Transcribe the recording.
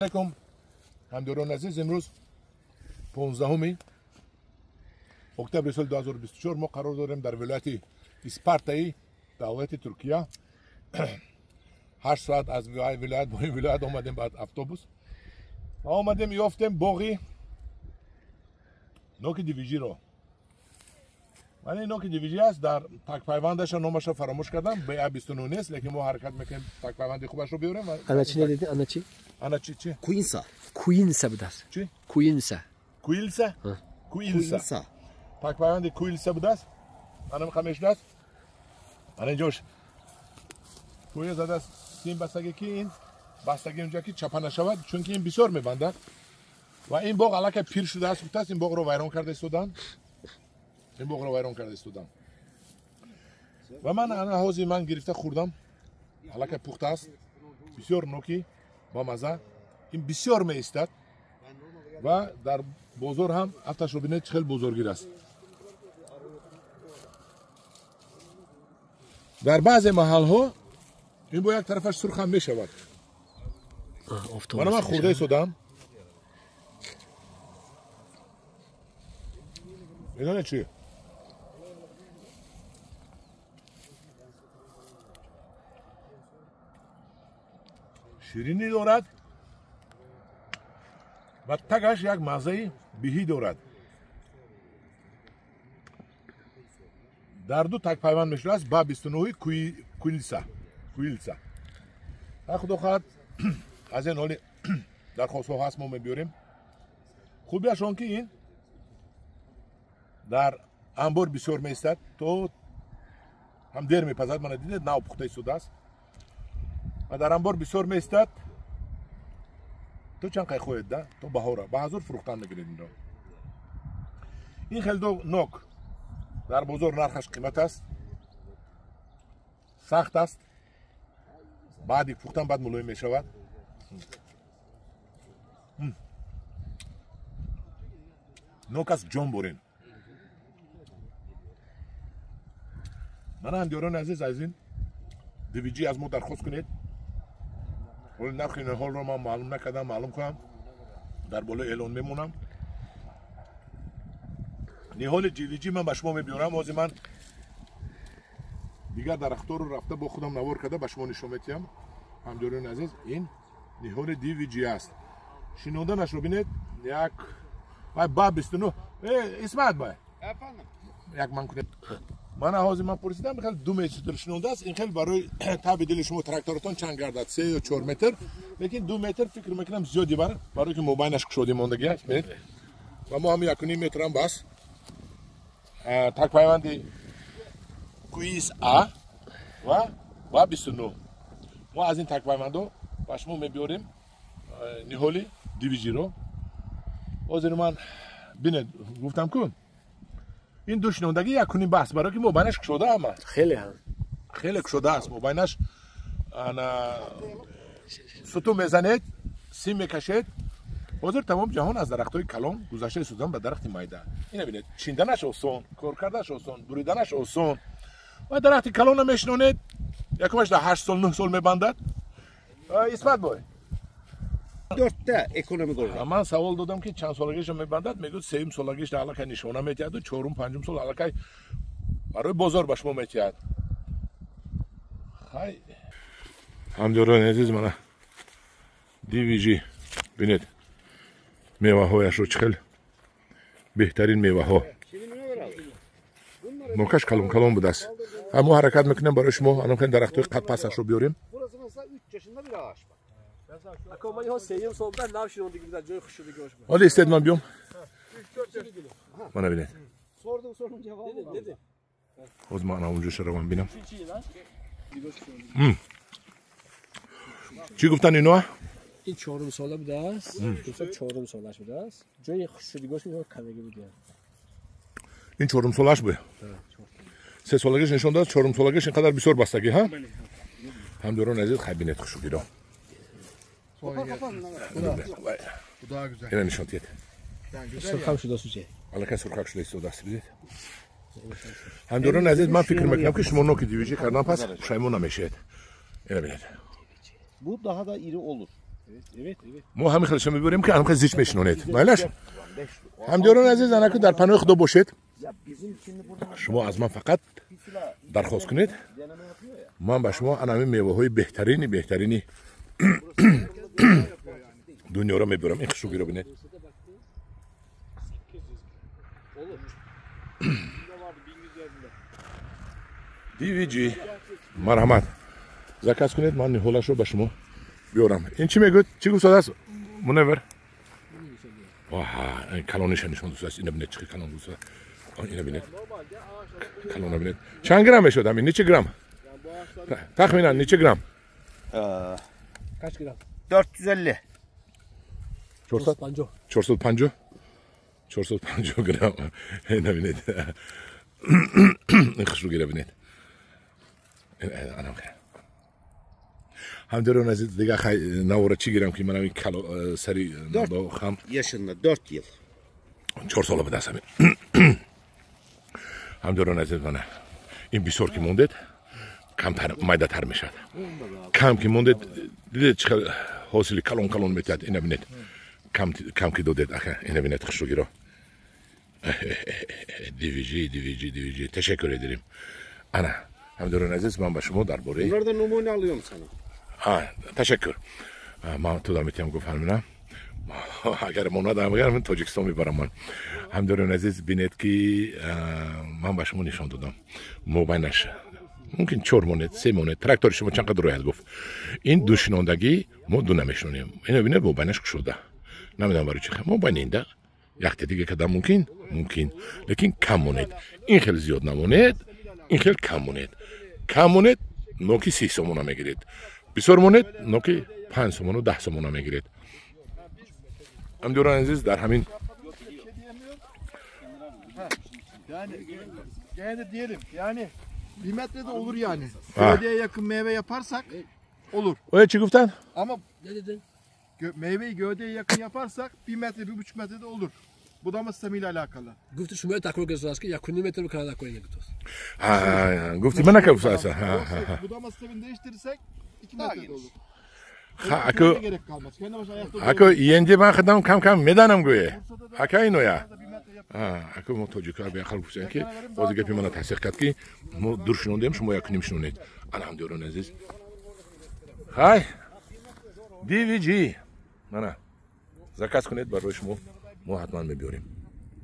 Алейкум, ҳамдиёрони азиз, имрӯз 15 октябри соли 2024 мо қарор дорем дар вилояти Испартаи давлати Туркия. 8 соат аз вилоят бо ин вилоят омадем баъд автобус ва омадем, ёфтем боғи ноки дивижиро. Ман ин ноки дивижи аст, дар такпайвандаша номаша фаромӯш кардам, БА29 нест, лекин мо ҳаракат мекунем такпайванди хубашро биёрем. Ана чи недиди? Ана чи? Ана чи чи? Куинса. Куинса будааст. Чи? Куинса. Куилса? Куилса. Такпайванди Куилса будааст. Ана мехам мешудааст. Ана инҷош кӯя задааст, сим бастагӣ, ки ин бастагӣ унҷа ки чапа нашавад, чунки ин бисёр мебандад. Ва ин боғ аллакай пир шудааст, гуфтааст, ин боғро вайрон карда истоданд. Ин боғро вайрон карда истодам. Ва ман ана ҳозир ман гирифта хӯрдам, аллакай пухта аст, бисёр ноки ба маза, ин бисёр меистад ва дар бозор ҳам афташро бинед, чӣ хел бозоргир аст. Дар баъзе маҳалҳо ин бо як тарафаш сурх ҳам мешавад. Мана ман хӯрда истодам. Медонед чӣ? Ширинӣ дорад ва тагаш як маззаи биҳӣ дорад. Дар ду такпайванд мешудааст ба 29 Куилса. Куилса. Худо хоҳад аз ин ҳоли дархостҳо ҳаст, мо мебиёрем. Хубиаш он ки ин дар анбор бисёр меистад, то ҳам дер мепазад. Мана дидед, нав пухта истодааст ва дар анбор бисёр меистад то чанд қай хоҳед, да то баҳора ба ҳазур фурӯхтан мегиред инро. Ин хел нок дар бозор нархаш қимат аст, сахт аст, баъди пухтан баъд мулоим мешавад. Нок аст ҷон борин. Мана ҳамдиёрони азиз, аз ин дивиҷӣ аз мо дархост кунед. Ҳоли нархи ниҳолро ман маълум накардам, маълум кунам, дар болои эълон мемонам. Ниҳоли дивиҷӣ ман ба шумо мебиёрам. Ҳозир ман дигар дарахторо рафта бо худам навор карда ба шумо нишон метиҳам. Ҳамдиёрони азиз, ин ниҳоли дивиҷӣ аст. Шинонданашро бинед, як вай ба 29. Исмат бай, як ман кунед. Мана ҳозир ман пурсидам, хел 2 метр шинондааст. Ин хел барои таби дили шумо тракторатон чанд гардад, 3 ё 4 метр, лекин 2 метр фикр мекунам зиёди бар, барои ки мобайнаш кушоди мондагӣ аст. Бинед, ва мо ҳам 1.5 метрам бас. Такпайванди Куис А ва 29. Мо аз ин такпайвандо ба шумо мебиёрем ниҳоли дивижиро. Ҳозир ман бинед, гуфтам ку ин ду шинондагӣ 1.5 баҳс, барои ки мобайнаш кушода ҳама. Хеле ҳам. Хеле кушода аст мобайнаш. Ана сутун мезанед, сим мекашед. Ҳозир тамом ҷаҳон аз дарахтҳои калон гузашта истодан ба дарахти майда. Ина бинед, чинданаш осон, кор карданаш осон, буриданаш осон. Ва дарахти калонро мешинонед, якумаш дар 8 сол 9 сол мебандад. Исмат бой, 4-те ekonomik olarak. Ман савол додам ки чанд солагиашро мебандад, мегӯяд 3-юм солагиаш дар аллакай нишона метиҳаду 4-ум 5-ум сол аллакай барои бозор ба шумо метиҳад. Хай ҳамдиёрони азиз, мана дивижи бинед, меваҳояшро чӣ хел беҳтарин меваҳо. Нокаш калон калон будааст. Мо ҳаракат мекунем барои шумо анам хел дарахтҳои қадпасашро биёрем. Ҳоло истед ман биём. Мана бинед. Ҳозир ман онҷо шаравам бинам. Чӣ гуфтан иноа? Ин 4-ум сола будааст. 4-ум солаш будааст. Ҷои хушшудигош камеги буд. Ин 4-ум солаш буд. 3 солагиш нишон дод, 4-ум солагиш ин қадар бисёр бастагӣ, ҳа? Ҳамдиёрони азиз, хай бинед хушшудиро. Bu daha güzel. Ина нишон диҳед. Сурхам шудааст уҷа. Аллакай сурхак шуда истодааст, бинед. Ҳамдиёрони азиз, ман фикр мекунам ки шумо ноки дивижӣ кардан пас пушаймон намешавед. Ина бинед. Bu daha da iri olur. Мо ҳамин хелша мебарем ки ҳамин хел зич мешинонед. Майлаш? Ҳамдиёрони азиз, анаку дар паноҳи Худо бошед. Шумо аз ман фақат дархост кунед. Ман ба шумо ана ҳамин меваҳои беҳтарини беҳтарини дунёро мебарам. Ин хушугиро бинед. DVG марҳамат заказ кунед, ман ниҳолашро ба шумо биёрам. Ин чӣ мегӯяд? Чӣ гуфтааст? Мунаввар? Оҳа, калониша нишон додааст. Ина бинед, чӣ калон гуфтааст. Ина бинед. Калона бинед. Чанд грамм мешуд ҳамин? Неча грамм? Тахминан неча грамм? Kaç gram? 450. 450. 450. 450 грамм. Ина бинед. Ин хушругиро бинед. Ҳамдиёрони азиз, дига навора чӣ гирам ки ман ҳамин сари хам yaşında 4 yıl. 4 сола будааст ҳамин. Ҳамдиёрони азиз, мана ин бисёр ки мондед камтар майдатар мешавад. Кам ки мондед, дидед чӣ хел ҳосили калон калон метиҳад. Ина бинед, кам ки додед, аха, ина бинед хушругиро. DVG, DVG, DVG. Ташаккур едирим. Ана ҳамдиёрони азиз, ман ба шумо дар бораи Bunlardan numune alıyorum sana. Ташаккур. Ман туда метиҳам, гуфт ҳамина. Агар мо надам, агар ман Тоҷикистон мебарам ман. Ҳамдиёрони азиз, бинед ки ман ба шумо нишон додам. Мобайнаш мумкин 4 монет, 3 монет. Трактори шумо чанд қадр рояд гуфт. Ин ду шинондагӣ мо ду намешинонем. Ино бинед, мобайнаш кушода. Намедонам барои чӣ. Мобайни инда якте дига кадам мумкин? Мумкин. Лекин кам монед. Ин хел зиёд намонед, ин хел кам монед. Кам монед, ноки 30 сомона мегиред. Бисёр монед, ноки 5 сомону 10 сомона мегиред. Ҳамдиёрони азиз, дар ҳамин Yani gene de diyelim yani 1 metrede olur yani. Gövdeye yakın meyve yaparsak olur. Oya çi guftan? Ama ne dedin? Meyveyi gövdeye yakın yaparsak 1 metre 1,5 metrede olur. Budama sistemiyle alakalı. Gufti şumaya takro gezdas ki yakın metre bir kanada koyun guftos. Ha, gufti mana guftas. Ha. Budama sistemini değiştirirsek 2 metrede olur. Ha, ako ako yendi ben khadam kam kam medanam goye. Aka inoya. Ако мо тоҷикҳо беақл гуфтем ки бози гапи мана тасдиқ кард ки мо дур шинондем, шумо якуним шинонед. Ана ҳамдиёрони азиз. Хай DVG. Мана заказ кунед барои шумо, мо ҳатман мебиёрем.